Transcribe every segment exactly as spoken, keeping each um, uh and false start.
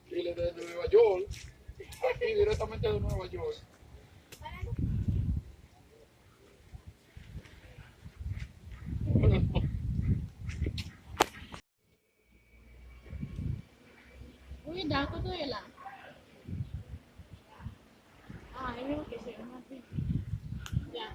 Chile desde Nueva York. Aquí directamente de Nueva York. Wi, Da, kote w ye la? Ah, e ok, cheri, m ap vini. Ya.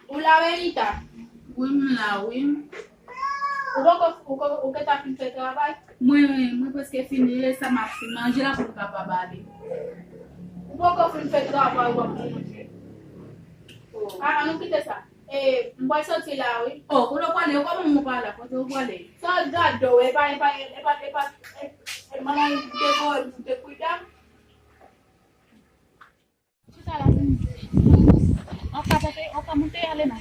Ou la, Benita? Wi, m la, wi. Ou poko, ou ko-, ou gentan fin fè travay? Mwen, mwen prèske fini, e sa m ap fin manje la pou m kapab ale. Ou poko fin fè travay, w ap manje. Ah, ann nou kite sa. E, m pral soti la, wi. Oh, kote w prale? Kòman w pa la? Kote w prale? Sa w gade w, e pa, e pa, e pa, e pa, e, e, manman m te voye m pou te kwit la. Chita la pou m. An ka monte, an ka monte, ale non.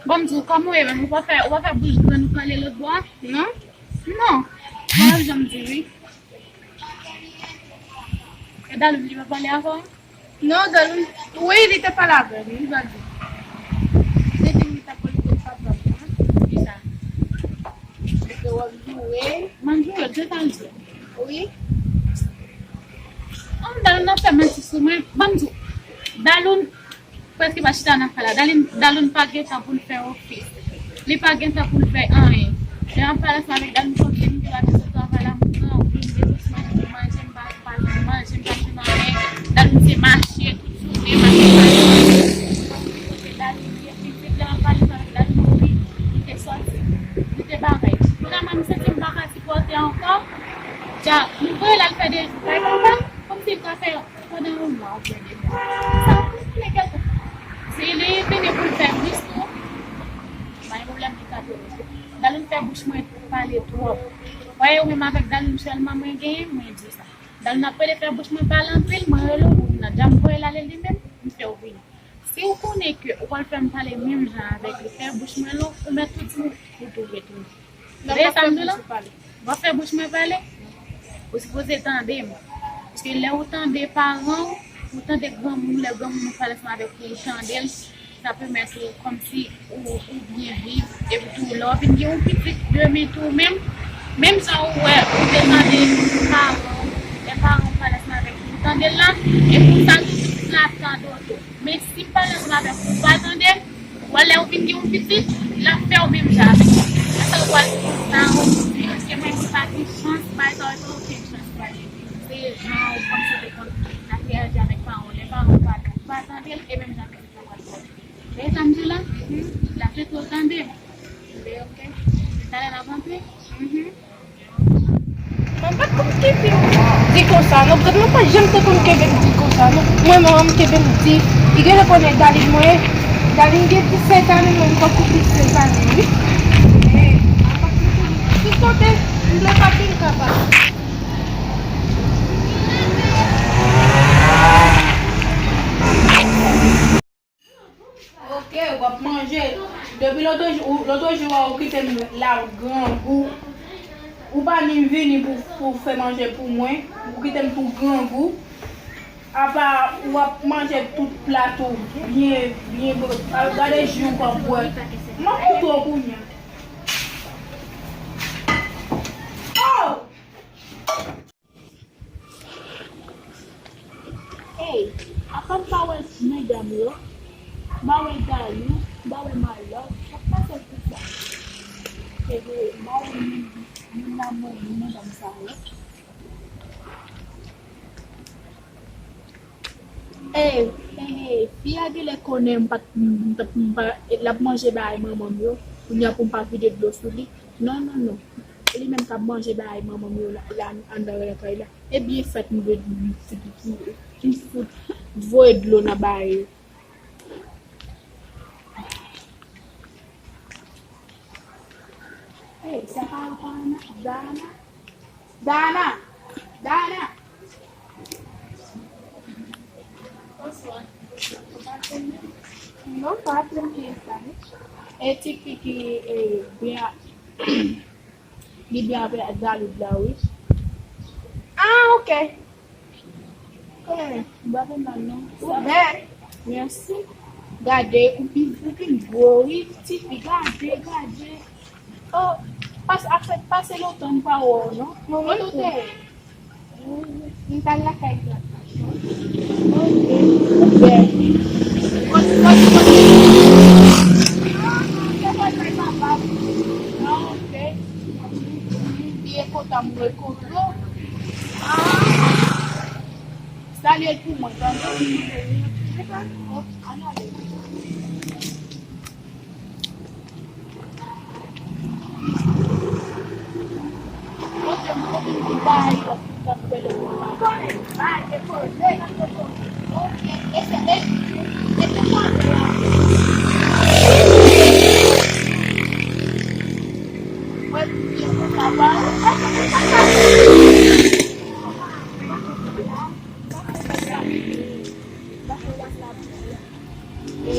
Bon, m di w, kòman w ye menm? Ou pa fè, ou pa fè bouch grenn ou prale lòt bò a? Non. Non. Mwen menm, jan m di wi. E Dalou li pa pale avè w? Non, Dalou, wi, li te pale avè m, li pa di. Li te di m li t ap pale pou papa m, wi. Kisa? Li te wè m joure. Mwen joure, se sa l di. Wi. An, Dalou nan fè manti sou mwen. Ban m di w. Dalou Prèske pa chita nan kay la. Dalin, Dalou n pa gen tan pou l fè ofis. Li pa gen tan pou l fè anyen. Lè m ap pale ansanm avèk Dalin, m santi m te pa te sot travay la, m grangou, m bezwen manje, m pa, pa manje, m pa jwenn anyen. Dalin se mache, tout jounen, mache, mache. Kote Dalin ye, pitit, lè m ap pale ansanm avèk Dalin, wi, li te sòti. Li te bagay. Kounye a, mwen, m santi m pa ka sipòte ankò. Dja, m voye l al fè de jou kay papa, kòmsi l ka fè Pandan yon mwa oubyen de mwa. Sa, ou konnen kèlke. Si li vini pou l fè bouch tou, pa gen pwoblèm, li ka toujou. Dalin fè bouch mwen pale twòp. Wè, ou menm avèk Dalin sèlman mwen genyen, mwen di sa. Dalin ap pede fè bouch mwen pale anpil, mwen rele w, ou vin nan djam voye l ale li menm, m fè w vini. Si ou konnen ke ou pral fè m pale menm jan avèk li, fè bouch mwen long, ou mèt tou di m pou tou retounen. Tande sa m di w la? W ap fè bouch mwen pale? Ou sipoze tande m. Paske lè ou tande paran w, ou tande granmoun, lè granmoun ou pale ansanm avèk ou, ou tande l, sa pèmèt ou kòmsi ou, ou byen viv. Epi tou, lè w vin gen yon pitit demen tou menm, menm jan ou wè, ou te tande paran w, lè paran w pale ansanm avèk ou, ou tande l la, e konsa tou pitit la ap tande w tou. Men si m pale ansanm avèk ou, ou pa tande m, wè lè ou vin gen yon pitit, l ap fè w menm jan avèk li. Sa w pral di konsa, ou di, ke mwen se pa gen chans, bagay sa yo, pa okenn chans pou ale. Se jan ou kòmsi te konn ap reyaji avèk paran w. Lè paran w pale, ou pa tande l, e menm jan pitit la pral fè. Ou tande sa m di w la? L ap fè tou tande m. Oke. Talè n ap rantre. Mwen pa t konn kenbe m di konsa, non. Gad, mwen pa janm te konn kenbe m di konsa, non. Mwen menm, m kenbe m di, li genlè konnen Dalin mwen. Dalin gen disèt ane, mwen m poko disèt ane, wi. Men, mwen pa t konn kenbe m di kote, m vle pati, m ka pati. Ok, w ap manje. Depi lòt jou, lòt jou a, ou kite m la grangou. Ou pa ni vini pou, pou fè manje pou mwen. Ou kite m tou grangou. Apa w ap manje tout plat ou byen, byen, gade ji w p ap bwè. M ap moute w kounye a. Oh! Ey, apa m pa wè medam yo? M pa wè Dayou, m pa wè Malòk, sa k pase l konsa? Ey, m pa wè moun, moun nan mwen, medam sa yo. Ey, ey, ey, fi a genlè konnen m pa t, m, m, m pa, l ap manje bagay manman m yo, kounye a pou m pa vide dlo sou li. Non, non, non. Li menm k ap manje bagay manman m yo la, la anndan lakay la. E byen fèt m dwe di li, Ti Piki, m fout voye dlo nan bagay yo. Hey, sa pa, pa Dana? Dana! Dana! Dana! Bonswa. Ou pa plenyen? Non, pa plenyen sa, non. E Ti Piki, e, byen, li byen avè David la, wi. Ah, ok. Eh, m pa konprann non. Ou bèl. Mèsi. Gade, ou pi, ou pi gwo, wi, Ti Piki, gade, gade. Oh, pas, apre, pase lontan m pa wè w non. Mwen kote? M t al lakay grann. Ok. Ou bèl. Kot, kot, kot. Ah, se bòl kay papa m. Ah, ok. Byen kontan m rekontre w. Ah. Salye l pou mwen, tande? Ok, ann ale. E,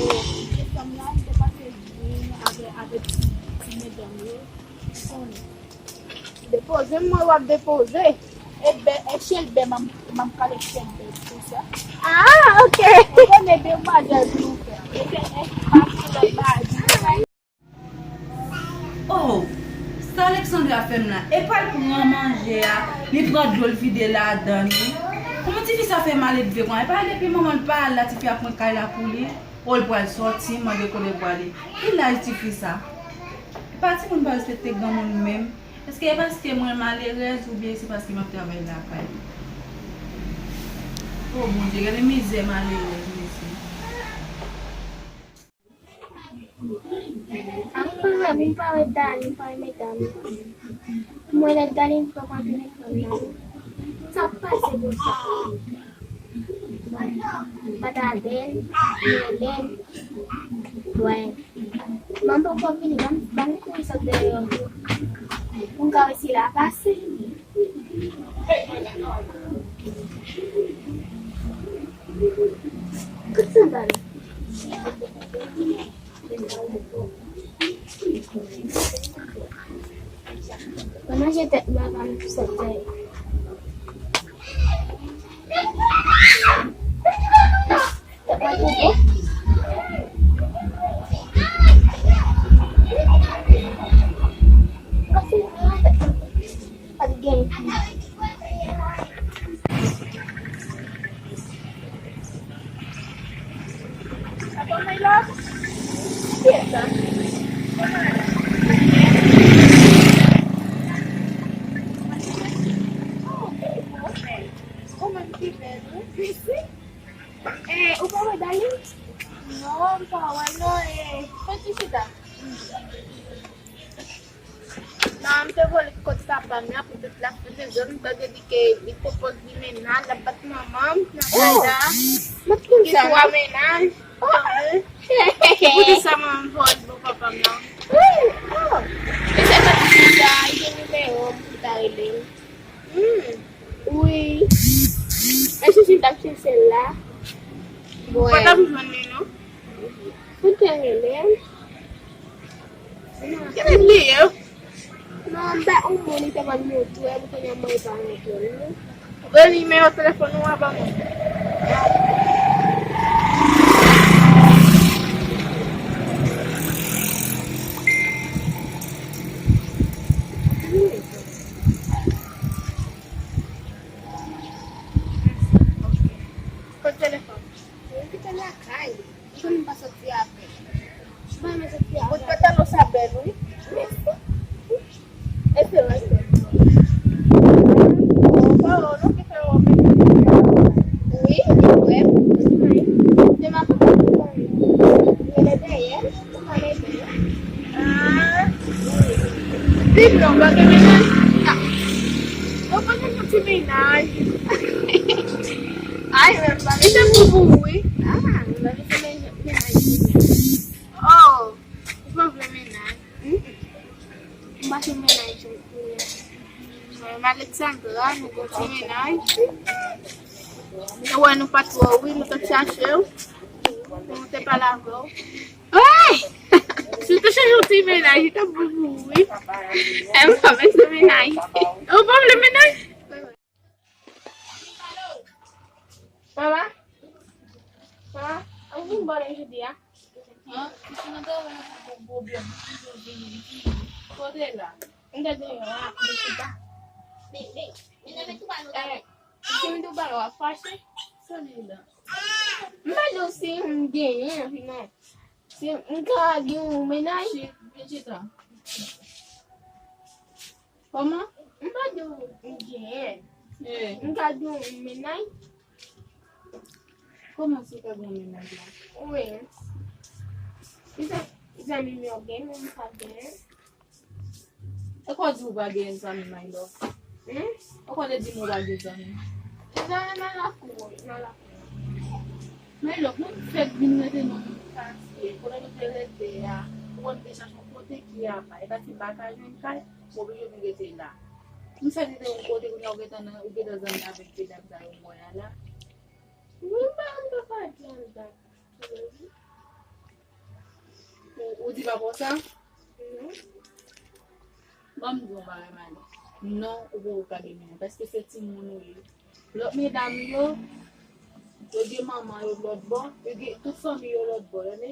vye fanm la, m te pase jwenn avè, avè ti, ti medam yo. Depoze m, mwen w ap depoze. E bè, e chèlbè, m ap, m ap kale chèlbè, se sa. Ah, ok. Ou konnen demwazèl pou nou fè. E se, e, pa gen lòt bagay. Oh, sa Alexandra fè m la? E pral pran manje a, li pran dlo, l vide ladan l, wi. Kòman tifi sa fè maledve konsa? E pa depi manman l pa al la, tifi a pran kay la pou li? Oh, l pral sòti, mande kote l prale. Ki laj tifi sa? E pa timoun pa respekte granmoun menm. Èske e paske mwen malerèz oubyen se paske m ap travay lakay? Oh, Bondye, gade mizè malerèz, mesye. Apa, m pa wè Dani, m pa wè medam. Mwen lè Dani m pran telefòn nan. Sa pase konsa. Pata bèl, Hélène. Wè. Manman poko vini, ban, ban kouri sot dèyè yo. Pou m ka wè si l ap pase. Kote sandal? Mwen manje tèt mwen avan m sot dèyè. Tèt mwen tonbe. Pase mwen tèt mwen. Pa t gen. Apa, my love? Kiyès sa? Oh, beautiful. Ou menm ki bèl, wi. Mèsi. Eh, ou pa wè Darline? Non, m pa wè l non, eh, fè ti chita. Non, m te voye l kot papa m la pou tout lafen sezon. M tande li ke li pwopoz li mennaj, l ap bat manman m nan kay la. Mwen t konn sa, non. Li sou a mennaj. Oh. Tande. Se poutèt sa manman m voye l pou papa m nan. Wi, oh. E se nan ti sa, li gen nimewo m pou ta rele l. Hmm. Wi. E si si m t ap chèche l la. Ou pa t ap jwenn li, non? Ou te rele l? Ki nèg li ye? Non, m pa yon moun li te konn montre, pou kounye a mwen pa montre l, non. Ou gen nimewo telefòn ou a ban mwen? Kot telefòn? Mwen kite l lakay. Li konnen m pa soti avè l. M pa renmen soti avè l. Bout pantalon sa bèl, wi. Mèsi. Esperans bèl. Oh, oh, nou ki fè w mèt. Wi, li wè m. Mennaj. Ay, men pa mete pou pou wi. Ah, m pa mete men- mennaj pou mennaj. Oh, ou pa vle mennaj? M pa vle mennaj pou mennaj. Mwen, m Alexandra, nou gon ti mennaj. Nou wè nou pa twò wi, nou t ap chache w. Pou nou te pale avè w. Hey! Si w te chèche yon ti mennaj, li t ap bon pou ou wi. E m pa bezwen mennaj. Ou pa vle mennaj? Mama? Mama? An vin bò nan jodi a? An? Ou nan travay la pou bon pwoblèm. Ou toujou vini, vini. Kote la? M te deyò a, m te chita. Eh, si m tou pale w ap fache? Sòt li la. M pa di w si m genyen, non. Si m ka gen yon mennaj. Chi- Vin chita. Kòman? M pa di w m genyen. Eh. M ka di w m mennaj. Kòman si w ka gen yon mennaj la? Wi. Ki sa zanmi m yo gen, men m pa genyen. E kò di ou pa gen zanmi, my love? Hmm? E kò de di m ou pa gen zanmi? Zanmi nan lakou, nan lakou. My love, mwen fèk vin rete nan yon katye, kote nou te rete a, ou konn te chache yon kote ki apa, e pa si m pa ka jwenn kay, m oblije vin rete la. M fèk rete yon kote kounye a ou gentan nan, ou gentan zanmi avèk medam sa yo m wè a la. Mwen pa, m pa pa di andak. Ou, ou di pa konsa? Non. Ban m di w yon bagay, Mali. Non, ou poko ka gen mennaj, paske se timoun ou ye. Lòt medam yo, yo gen manman yo lòt bò, yo gen tout fanmi yo lòt bò, tande?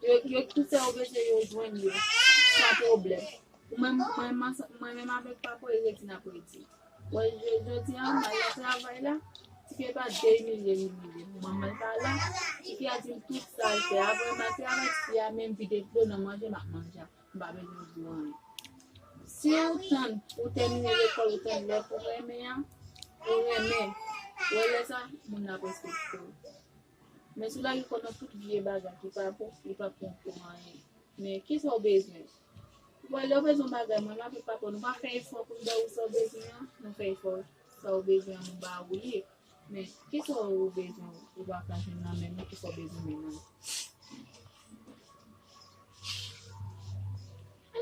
Yo, yo tout sa yo bezwen yo jwenn yo, san pwoblèm. Ou menm, mwen, mwen, mwen menm avèk papa, e redi n ap redi. Wè, jodi a, m al nan travay la, tifi pa demilye, li imilye m. Manman l pa la, tifi a di m tout sa l fè. Apre m al travay, tifi a menm vide dlo nan manje, m ap manje. M pa bezwen di w anyen. Si w tann, ou tèmine lekòl, ou tann lè pou renmen an, ou renmen, wè lè sa, moun nan ap respekte w. Men si w lage kò nan tout vye bagay ki pa bon, li p ap bon pou anyen. Men kisa w bezwen? Bon, lè w bezwen bagay, mwen, m avèk papa, nou pa fè efò pou n ba ou sa w bezwen an, nou fè efò sa w bezwen an, nou ba ou ye. Men kisa w bezwen, ou pa ka jwenn nan men nou, kisa w bezwen menm nan?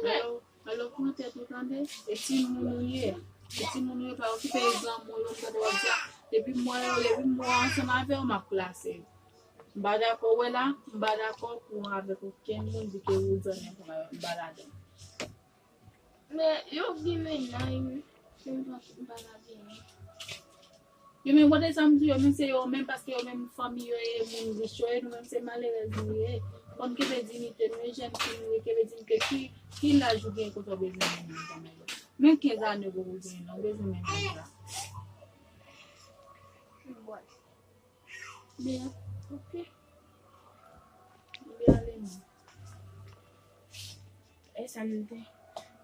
Alò, alò, pran tèt ou, tande, se timoun ou ye. Se timoun ou ye, pa okipe granmoun yo, m tande w ap di a, depi m wè yo, depi m wè ansanm avè yo, m ap klase. M pa dakò, wè la, m pa dakò pou avèk okenn moun di ke ou zanmi ansanm avè m, m pa ladan. Men yo gen mennaj, wi. Se m pa, m pa ladan. Yo menm, kote sa m di yo, men se yo menm, paske yo menm fanmi yo ye, moun rich yo ye, nou menm se malerèz nou ye. Fò n kenbe diyite nou, e jèn fi nou ye, kenbe diyite. Ki, ki laj ou gen kote w bezwen mennaj la, men kenz ane w poko genyen non, w bezwen mennaj la. Byen, oke. Byen ale non. E sa m te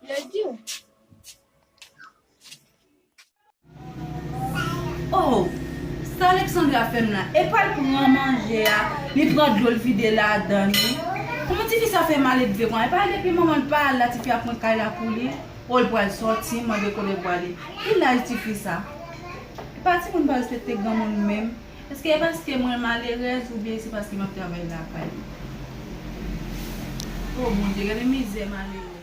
vle di w. Oh, sa Alexandra fè m la? E pral pran manje a, li pran dlo, l vide ladan l, wi. Kòman tifi sa fè maledve konsa? E pa depi manman l pa la, tifi ap pran kay la pou li? Oh, l pral sòti, mande kote l prale. Ki laj tifi sa? E pa timoun pa respekte granmoun menm. Èske e paske mwen malerèz oubyen se paske m ap travay lakay? Oh, Bondye, gade mizè malerèz.